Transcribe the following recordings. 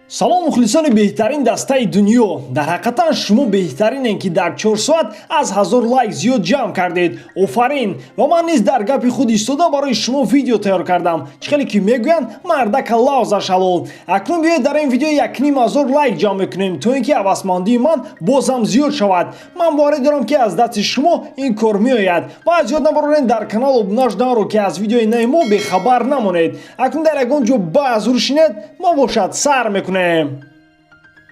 Салом, мухлисони беҳтарин дастаи дунё! Дар ҳақиқатан шумо беҳтаринен, ки дар 4 соат аз 1000 лайк зиёд ҷамъ кардед. Офарин! Ва ман низ дар гапи худ истода барои шумо видео тайёр кардам. Чӣ хеле ки мегӯянд, мардака лавзаш ҳалол. Акнун биёед, дар ин видео 1500 лайк ҷамъ мекунем, то ин ки ҳавасмандии ман бозам зиёд шавад. Ман боварӣ дорам, ки аз дасти шумо ин кор меояд. Ва аз ёд набароред дар канал обуна шуданро, ки аз видеои нави мо бехабар намонед. Акнун дар ягон ҷо баъзур шинед, мо бошад сар мекунем.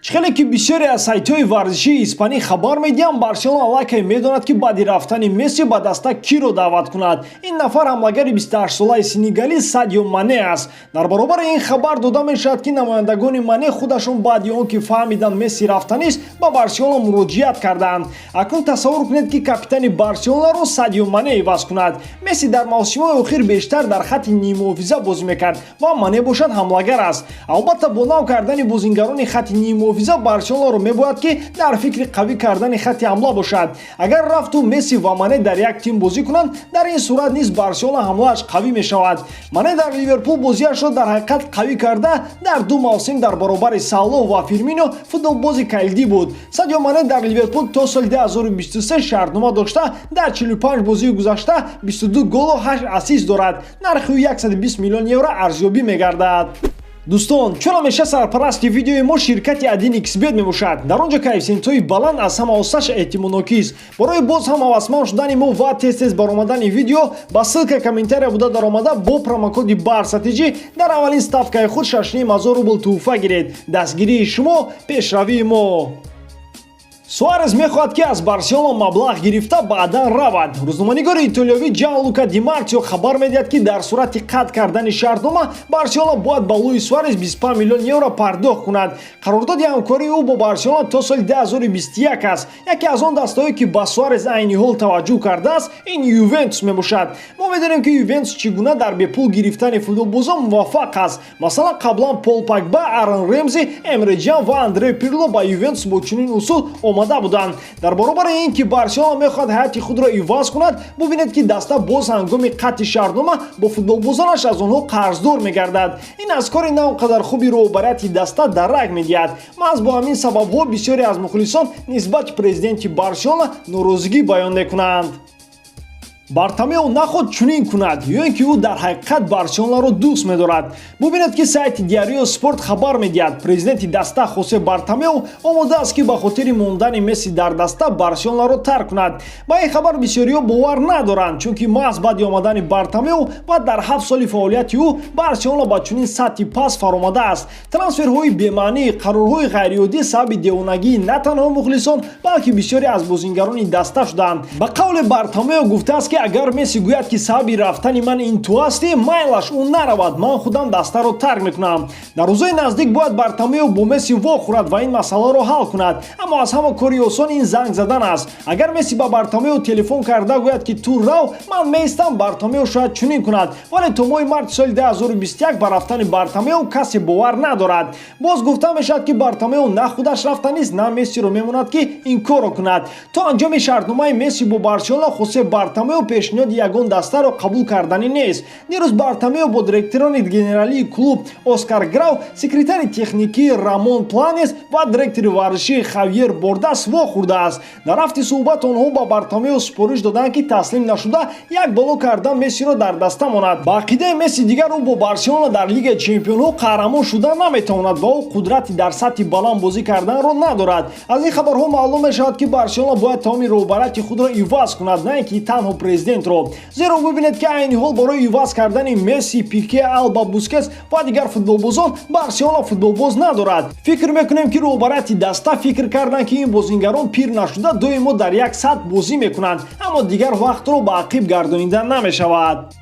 Чӣ хеле ки бисёре аз сайтҳои варзишии испанӣ хабар медиҳанд, Барселона аллакай медонад, ки баъди рафтани Месси ба даста киро даъват кунад. Ин нафар ҳамлагари 28-солаи сенегалӣ Садио Мане аст. Дар баробари ин хабар дода мешавад, ки намояндагони Мане худашон баъди он ки фаҳмиданд, Месси рафтанист, ба Барселона муроҷиат карданд. Акнун тасаввур кунед, ки капитани Барселонаро Садио Мане иваз кунад. Месси дар мавсимҳои охир бештар дар хатти ниммуҳофиза бозӣ мекард ва Мане бошад ҳамлагар аст. Албатта, бо нав кардани бозингарони хатти ниммуҳофиза Барселонаро мебояд, ки дар фикри қавӣ кардани хатти ҳамла бошад. Агар рафту Месси ва Мане дар як тим бозӣ кунанд, дар ин сурат низ Барселона ҳамлааш қавӣ мешавад. Мане дар Ливерпул бозиашро дар ҳақиқат қавӣ карда, дар ду мавсим дар баробари Салоҳ ва Фирмино футболбози калидӣ буд. Садио Мане дар Ливерпул то соли 2023 шартнома дошта, дар 45 бозии гузашта 22 голу 8 ассист дорад. Нархи ӯ 120 миллион евро арзёбӣ мегардад. Дӯстон, чун ҳамеша сарпарасти видеои мо ширкати 1xBet мебошад, дар он ҷо коэффисиентҳои баланд аз ҳама осаш эътимоднокист. Барои боз ҳам ҳавасманд шудани мо ва тез тез баромадани видео, ба ссылка комментария буда даромада, бо промокоди БАРСАТИҷӣ дар аввалин ставкаи худ 6500 рубл тӯҳфа гиред. Дастгирии шумо — пешравии мо. Суарес мехоҳад, ки аз Барселона маблағ гирифта, баъдан равад. Рӯзноманигори итолиёвӣ Ҷанлука Димартио хабар медиҳад, ки дар сурати қатъ кардани шартнома Барселона бояд ба Луис Суарес 25 миллион евро пардохт кунад. Қарордоди ҳамкории ӯ бо Барселона то соли 2021 аст. Яке аз он дастаҳое, ки ба Суарес айни ҳол таваҷҷӯҳ кардааст, ин Ювентус мебошад. Мо медонем, ки Ювентус чӣ гуна дар бепул гирифтани футболбозон муваффақ аст. Масалан, қаблан Пол Погба, Арон Ремзи, Эмре Ҷан ва Андре Пирло ба Ювентус бо чунин усул омада буданд. Дар баробари ин ки Барселона мехоҳад ҳайати худро иваз кунад, бубинед, ки даста боз ҳангоми қатъи шартнома бо футболбозонаш аз онҳо қарздор мегардад. Ин аз кори на он қадар хуби роҳбарияти даста дарак медиҳад. Маҳз бо ҳамин сабабҳо бисёре аз мухлисон нисбати президенти Барселона норозигӣ баён мекунанд. Бартомео наход чунин кунад ё ин ки ӯ дар ҳақиқат Барселонаро дӯст медорад? Бубинед, ки сайти Диарио Спорт хабар медиҳад, президенти даста Хосе Бартомео омода аст, ки ба хотири мондани Месси дар даста Барселонаро тарк кунад. Ба ин хабар бисёриҳо бовар надоранд, чунки маҳз баъди омадани Бартомео ва дар 7 соли фаъолияти ӯ Барселона ба чунин сатҳи паст фаромадааст. Трансферҳои бемаънӣ, қарорҳои ғайриоддӣ сабаби девонагии на танҳо мухлисон, балки бисёре аз бозингарони даста шуданд. Ба қавле, Бартомео гуфтааст, ки агар Месси гӯяд, ки сабаби рафтани ман ин ту ҳастӣ, майлаш, ӯ наравад, ман худам дастаро тарк мекунам. Дар рӯзои наздик бояд Бартомео бо Месси вохӯрад ва ин масъаларо ҳал кунад. Аммо аз ҳама кори осон ин занг задан аст. Агар Месси ба Бартомео телефон карда гӯяд, ки ту рав, ман меистам, Бартомео шояд чунин кунад. Вале то моҳи марти соли 2021 ба рафтани Бартомео касе бовар надорад. Боз гуфта мешавад, ки Бартомео на худаш рафтанист, на Мессиро мемонад, ки ин корро кунад. То анҷоми шартномаи Месси бо Барселона Хосе Бартомео пешниҳоди ягон дастаро қабул карданӣ нест. Дирӯз Бартомео бо директорони генералии клуб Оскар Грау, секретари техникии Рамон Планес ва директори варзишии Хавьер Бордас вохӯрдааст. Дар рафти суҳбат онҳо ба Бартомео супориш доданд, ки таслим нашуда, як боло кардан Мессиро дар даста монад. Ба ақидаи Месси, дигар ӯ бо Барселона дар Лигаи чемпионҳо қаҳрамон шуда наметавонад ва ӯ қудрати дар сатҳи баланд бозӣ карданро надорад. Аз ин хабарҳо маълум мешавад, ки Барселона бояд тамоми роҳбарияти худро иваз кунад, на ин ки танҳо президентро. Зеро бибинед, ки айни ҳол барои иваз кардани Месси, Пике, Алба, Бускетс ва дигар футболбозон Барселона футболбоз надорад. Фикр мекунем, ки роҳбарияти даста фикр карданд, ки ин бозингарон пир нашуда, доимо дар як сатҳ бозӣ мекунанд, аммо дигар вақтро ба ақиб гардонида намешавад.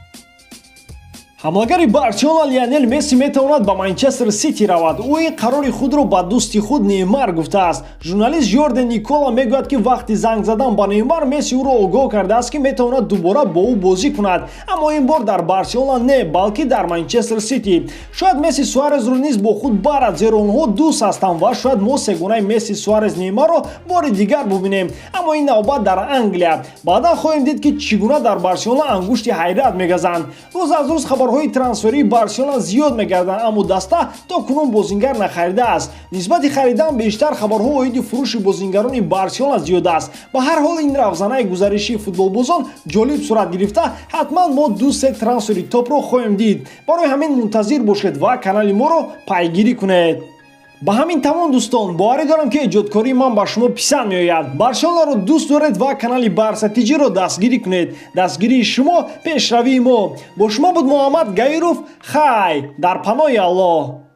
Ҳамлагари Барселона Лионел Месси метавонад ба Манчестер Сити равад. Ӯ ин қарори худро ба дӯсти худ Неймар гуфтааст. Журналист Жорден Никола мегӯяд, ки вақти занг задан ба Неймар Месси ӯро огоҳ кардааст, ки метавонад дубора бо ӯ бозӣ кунад, аммо ин бор дар Барселона не, балки дар Манчестер Сити. Шояд Месси Суарезро низ бо худ барад, зеро онҳо дӯст ҳастанд, ва шояд мо сегонаи Месси, Суарез, Неймарро бори дигар бубинем, аммо ин навбат дар Англия. Баъдан хоҳем дид, ки чӣ гуна дар Барселона ангушти ҳайрат мегазанд. Рӯз аз рӯз хабарҳои Хабарҳои трансферии Барселона зиёд мегарданд, аммо даста то кунун бозингар нахаридааст. Нисбати харидан бештар хабарҳо оиди фурӯши бозингарони Барселона зиёд аст. Ба ҳар ҳол, ин равзанаи гузаришии футболбозон ҷолиб сурат гирифта, ҳатман мо ду-се трансфери топро хоҳем дид. Барои ҳамин мунтазир бошед ва канали моро пайгирӣ кунед. Ба ҳамин тамом, дӯстон. Боварӣ дорам, ки эҷодкории ман ба шумо писанд меояд. Барселонаро дӯст доред ва канали Барса Тиҷиро дастгирӣ кунед. Дастгирии шумо — пешравии мо. Бо шумо буд Муҳаммад Гаиров. Хай, дар паноҳи Аллоҳ.